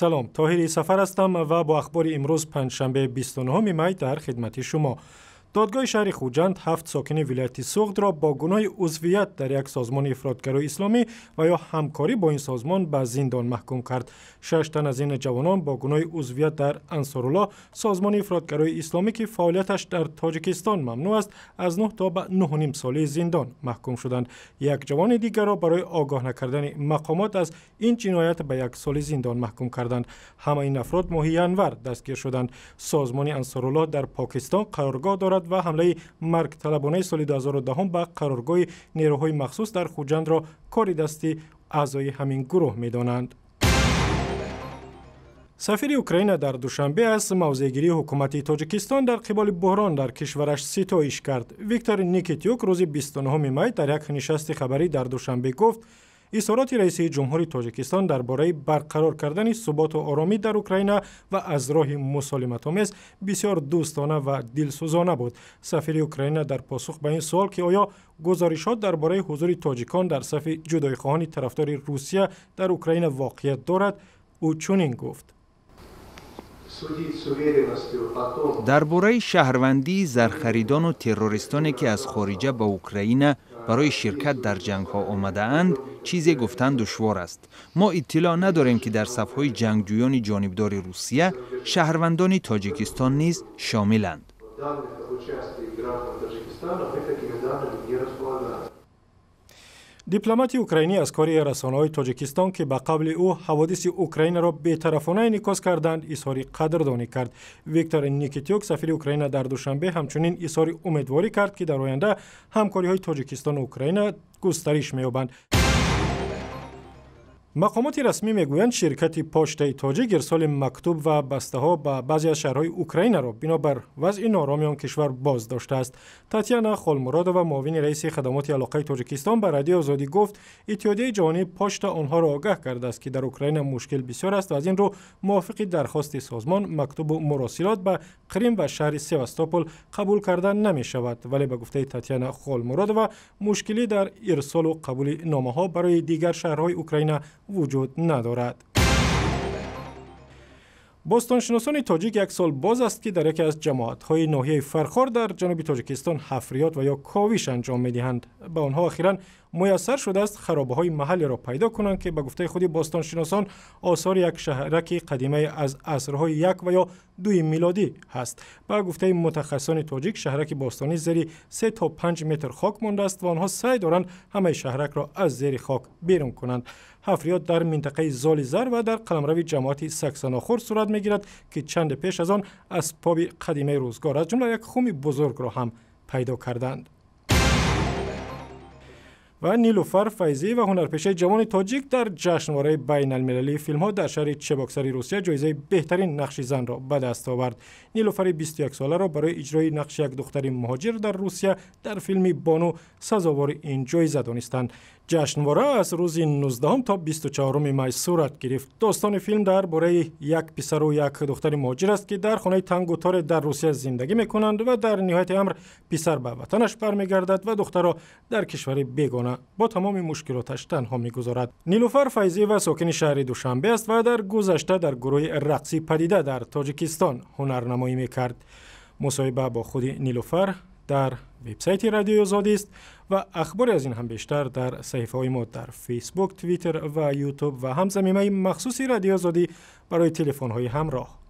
Салом, Тоҳири Сафар ҳастам ва бо ахбори имрӯз, панҷшанбе, 29 май, дар хидмати шумо. Додгоҳи шаҳри Хуҷанд ҳафт сокини вилояти Суғдро бо гуноҳи узвият дар як созмони ифротгарои исломӣ ва ё ҳамкорӣ бо ин созмон ба зиндон маҳкум кард. Шаш тан аз ин ҷавонон бо гуноҳи узвият дар Ансоруллоҳ, созмони ифротгарои исломӣ, ки фаъолияташ дар Тоҷикистон мамнӯъ аст, аз 9 то ба 9,5 соли зиндон маҳкум шуданд. Як ҷавони дигарро барои огоҳ накардани мақомот аз ин ҷиноят ба 1 соли зиндон маҳкум карданд. Ҳама ин афрод моҳи январ дастгир шуданд. Созмони Ансоруллоҳ дар Покистон қароргоҳ дорад ва ҳамлаи маргталабонаи соли 2010 ба қароргоҳи нерӯҳои махсус дар Хуҷандро кори дасти аъзои ҳамин гурӯҳ медонанд. Сафири Украина дар Душанбе аз мавзеъгирии ҳукумати Тоҷикистон дар қиболи буҳрон дар кишвараш ситоиш кард. Виктор Никитюк рӯзи 29 май дар як нишасти хабарӣ дар Душанбе гуфт, изҳороти раиси ҷумҳури Тоҷикистон дар бораи барқарор кардани суботу оромӣ дар Украина ва аз роҳи мусолиматомез бисёр дӯстона ва дилсӯзона буд. Сафири Украина дар посух ба ин суол, ки оё гузоришҳо дар бораи ҳузури тоҷикон дар сафи ҷудоихоҳони тарафдори Русия дар Украина воқеият дорад, ӯ чунин гуфт: Дар бораи шаҳрвандии зархаридону террористоне, ки аз хориҷа ба Украина барои ширкат дар ҷангҳо омадаанд, чизе гуфтан душвор аст. Мо иттилоъ надорем, ки дар сафҳои ҷангҷӯёни ҷонибдори Русия шаҳрвандони Тоҷикистон низ шомиланд. Дипломати украинӣ аз кори расонаҳои Тоҷикистон, ки ба қавли ӯ ҳаводиси Украинаро бетарафона инъикос карданд, изҳори қадрдонӣ кард. Виктор Никитюк, сафири Украина дар Душанбе, ҳамчунин изҳори умедворӣ кард, ки дар оянда ҳамкориҳои Тоҷикистону Украина густариш меёбанд. Мақомоти расмӣ мегӯянд, ширкати Почтаи Тоҷик ирсоли мактуб ва бастаҳо ба баъзе аз шаҳрҳои Украинаро бинобар вазъи ноороми он кишвар боз доштааст. Татьяна Холмуродова, муовини раиси хадамоти алоқаи Тоҷикистон, ба Радиои Озодӣ гуфт, Иттиҳодияи ҷаҳонии почта онҳоро огаҳ кардааст, ки дар Украина мушкил бисёр аст ва аз ин рӯ мувофиқи дархости созмон мактубу муросилот ба Қрим ва шаҳри Севастопол қабул карда намешавад. Вале ба гуфтаи Татьяна Холмуродова, мушкилӣ дар ирсолу қабули номаҳо барои дигар шаҳрҳои Украина вуҷуд надорад. Бостоншиносони тоҷик як сол боз аст, ки дар яке аз ҷамоатҳои ноҳияи Фархор дар ҷануби Тоҷикистон ҳафриёт ва ё ковиш анҷом медиҳанд. Ба онҳо охиран муяссар шудааст харобаҳои маҳаллиро пайдо кунанд, ки ба гуфтаи худи бостоншиносон осори як шаҳраки қадимаи аз асрҳои як ва ё дуи милодӣ ҳаст. Ба гуфтаи мутахассисони тоҷик, шаҳраки бостонӣ зери 3 то 5 метр хок мондааст ва онҳо саъй доранд, ҳамаи шаҳракро аз зери хок берун кунанд. Ҳафриёт дар минтақаи Золи Зар ва дар қаламрави ҷамоати Саксанохур сурат мегирад, ки чанде пеш аз он асбоби қадимаи рӯзгор, аз ҷумла як хуми бузургро ҳам пайдо карданд. Ва Нилуфар Файзиева, ҳунарпешаи ҷавони тоҷик, дар ҷашнвораи байналмилалии филмҳо дар шаҳри Чебоксари Русия ҷоизаи беҳтарин нақши занро ба даст овард. Нилуфари 21-соларо барои иҷрои нақши як духтари муҳоҷир дар Русия дар филми «Бону» сазовори ин ҷоиза донистанд. Ҷашнвора аз рӯзи 19 то 24 май сурат гирифт. Достони филм дар бораи як писару як духтари муҳоҷир аст, ки дар хонаи тангу торе дар Русия зиндагӣ мекунанд ва дар ниҳояти амр писар ба ватанаш бармегардад ва духтарро дар кишвари бегона бо тамоми мушкилоташ танҳо мегузорад. Нилуфар Файзиева сокини шаҳри Душанбе аст ва дар гузашта дар гурӯҳи рақси «Падида» дар Тоҷикистон ҳунарнамоӣ мекард. Мусоҳиба бо худи Нилуфар дар вебсайти Радиои Озодист ва ахбори аз ин ҳам бештар дар саҳифаҳои мо дар Фейсбук, Твиттер ва Ютуб ва ҳам замимаи махсуси Радиои Озодӣ барои телефонҳои ҳамроҳ.